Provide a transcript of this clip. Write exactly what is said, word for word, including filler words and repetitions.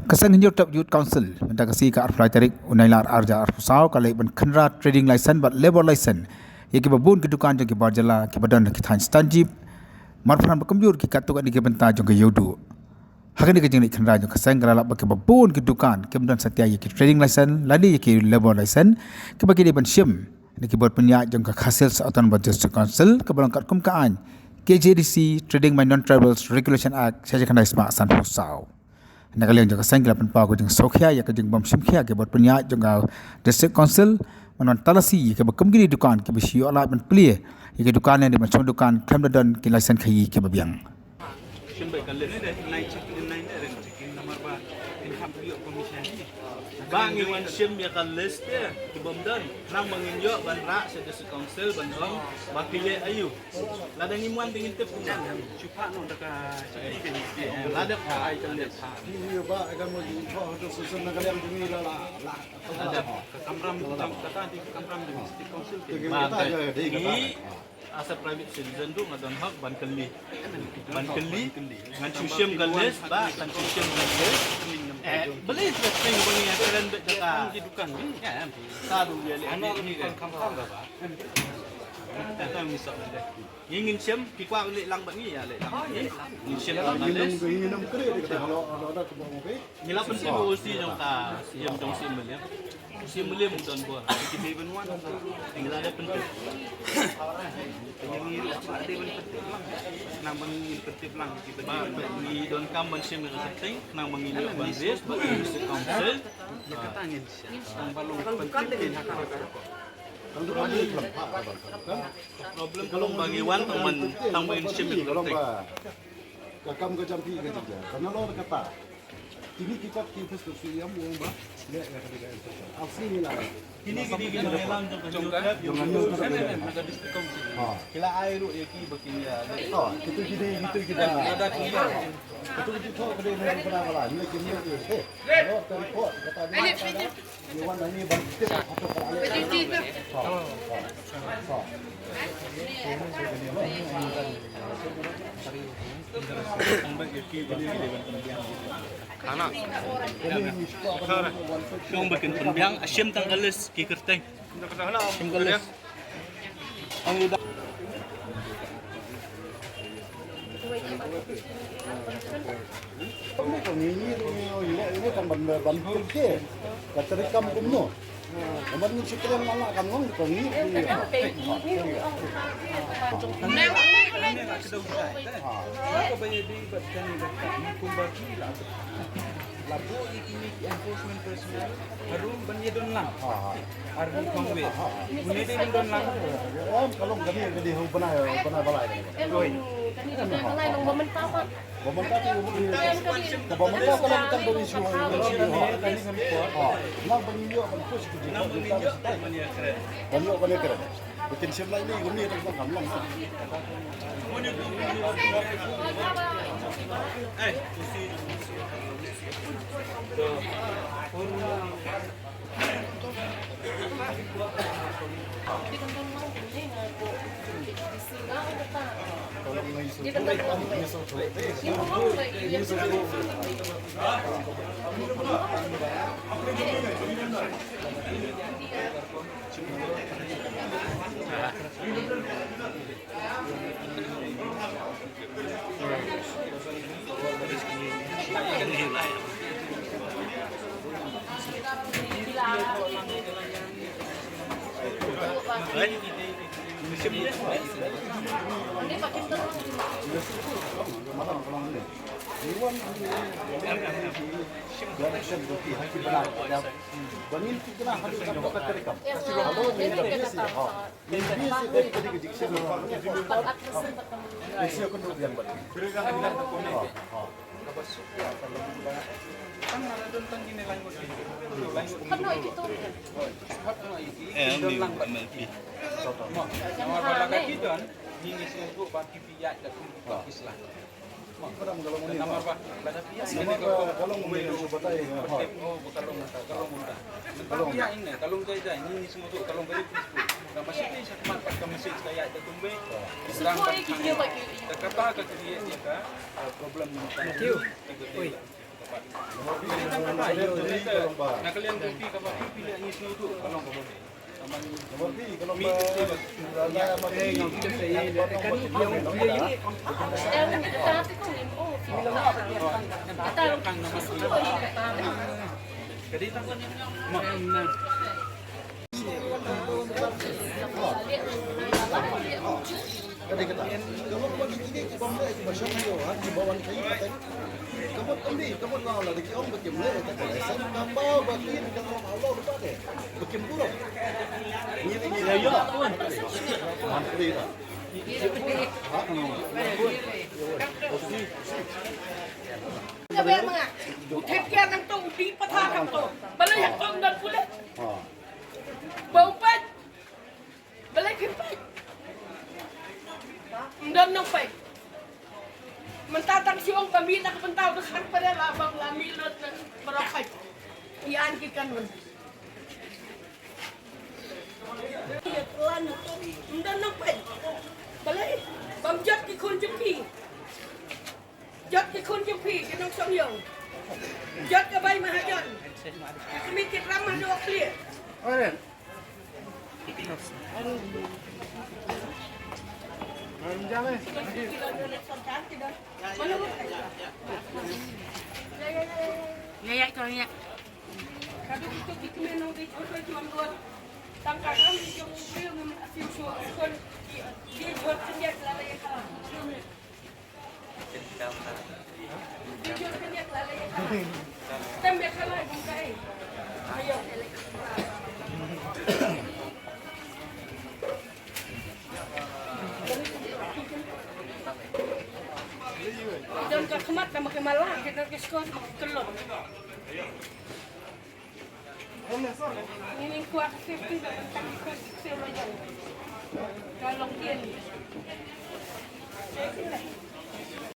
Ka seng Hynñiewtrep Youth Council mynta ka sngi ka arphew lai tarik u Nailar arhajar arphew saw ka leit ban khynra trading license bad labour license ïa kiba bun ki dukan jong ki bar jylla kiba don ha ki thaiñ Stanjip, Marpyrshah bad kumjuh ki katto katne ki bynta jong ka Ïewduh. Ha kane ka jingleit khynra jong ka seng ka la lap ba kiba bun ki dukan kim don satia ïa ki trading license lane ïa ki labour license kiba ki dei ban shim na ki bor pynïaid jong ka Khasi Hills Autonomous District Council kaba long katkum ka aiñ K J D C, Trading by Non-Tribals Regulation Act, shajrong khyndai spah sanphew saw. Na ka liang jong ka seng ki la pynpaw ka jingsngewkhia ïa ka jingbym shim khia ki bor pynïaid jong ka District Council ban wan talasi ïa kiba kum kine dukan kiba shu ïoh lad ban plie ïa ki dukan ne ban shong dukan khlem da don ki license khaïi kiba biang. Shim beit ka list. Nai check in, nai ne ren check in namar ba in hap ïoh permission. Ba ngi wan shim ïa ka list te ki bym don. Nang ba ngin ïoh ban rah sha District Council ban ong ba ki leh aïu. Lada ngim wan te ngin tip. Shu phah noh da ka check in. Lada phah ai ka list. Ki ïoh ba ai ka mo jingthoh ha ka susun na ka liang jong ngi la la la. Lada ka kamram ka kata di ka kamram di District Council. Te ki kata ka dei kata. As a private citizen ruh nga don hok ban kylli. Ban kylli. Ngan shu shim ka list ba ngan shu shim ka list. Eh, balei interesting ba ngi kren beit da ka. Ki dukan ni. Ka du ïa leh. Ano ni kan kam kam ba. Tang mi sok ni deh. Ngi ngin shim ki kwah leh lang bad ngi ïa leh lang. Ngi shim lang ka list. Ngi ngin ym kren da ka halo halo da ka bong pe. Ngi la pyntip u O C jong ka, ïa jong Siem Mylliem. Siem Mylliem u don bor. Ngi la dep pyntip. Ngi ruh dei ban pyntip lang. Nang ba ngin pyntip lang. Ba ngi donkam ban shim ïa ka kyrteng, nang ba ngin ïoh ban raise bad District Council. Ïa kata ngin shim. Nang ba long pyntip ngin ha ka. Problem ka long ba ngi wan tang ban, tang ban shim ïa ka kyrteng. Ka kam ka jam phi ka jingjia. Ka nalor kata. Kini ki kot ki office ka C M u ong ba leh ïa ka dei ka enforcement. Ar sngi ngi la ai. Kini ki dei ki nongïalam jong ka jong ka jong ka jong ka district council. Ha. Ki la ai ruh ïa ki ba kin ïa. Ha, kitu ki dei kitu ki ba. Kitu ki thoh ka dei na ka ba la. Ni ki ni ki. Eh. Ka report kata ni. Shong ba kin pynbiang, shim tang ka list ki kyrteng. Shim ka list. Ka trei kam kumno? Ka ban ngi shu trei na la kam long ka ngi. La buh ïa kine ki enforcement personnel harum ban ïa don lang. Ar ni kong wei. Une dei ban don lang. Em, ka long kane ka dei hu bnai, hu bnai balai. Em, kane ka dei balai long ba mynta pat. Ba mynta ka long ba mynta ka long tang ba issue, issue. Ha. Nang ban ïoh ban push ki. Nang ban ïoh ban ïa kren. Ban ïoh ban ïa kren. Bikin sim lai ni gumi tang kam long. Ka long jai jai, ngi ngi sngewthuh ka long very peaceful. Ka message ka mat pat ka message ka ïaid da kumbe. Ka kata ka create ïa ka, uh, problem. Matthew. Oi. Ka dei kata. Ka mut ba ki kine ki bym leh kiba shong ïa u, ha, kiba wan ïa u pateng. Ka mut ym dei, ka mut la la dei ki ong ba kim leh ïa ka lesen, ka paw ba kin ka ong Allah ba te. Ba kim burom. Ngi ngi ïa ïa. Ha, dei da. Ha? Ka ber ma nga. U thep kiar nangto, u dih pathar nangto. Balei hangto ym don pulit? Ha. Ba u peit. Balei phim peit? Ym don nongpeit. Mynta tang shu ong ba mih na ka bynta u dkhar pyrshah la bang la mih lut na baroh peit. Ïa ki kan wan. Ym don nongpeit. Balei? Bym jot ki khun jong ki. Jot ki khun jong phi, ki nongshong ïew. Jot ka bai mahajon. Ka kmie ki tram haduh khlieh. Ïa, ïa, ïa. Ka dei kito ki kmie nongdie jhur ba juam ruh. Tang ka dang jong u briew ngam la siew shuh. Ki dei jhur khyndiat la la ïa ka. Don ka khmat nama ka mala, kita ke skor nama ka kelot. Ini kuat fifty, tapi kuat sixty. Kalau dia ni.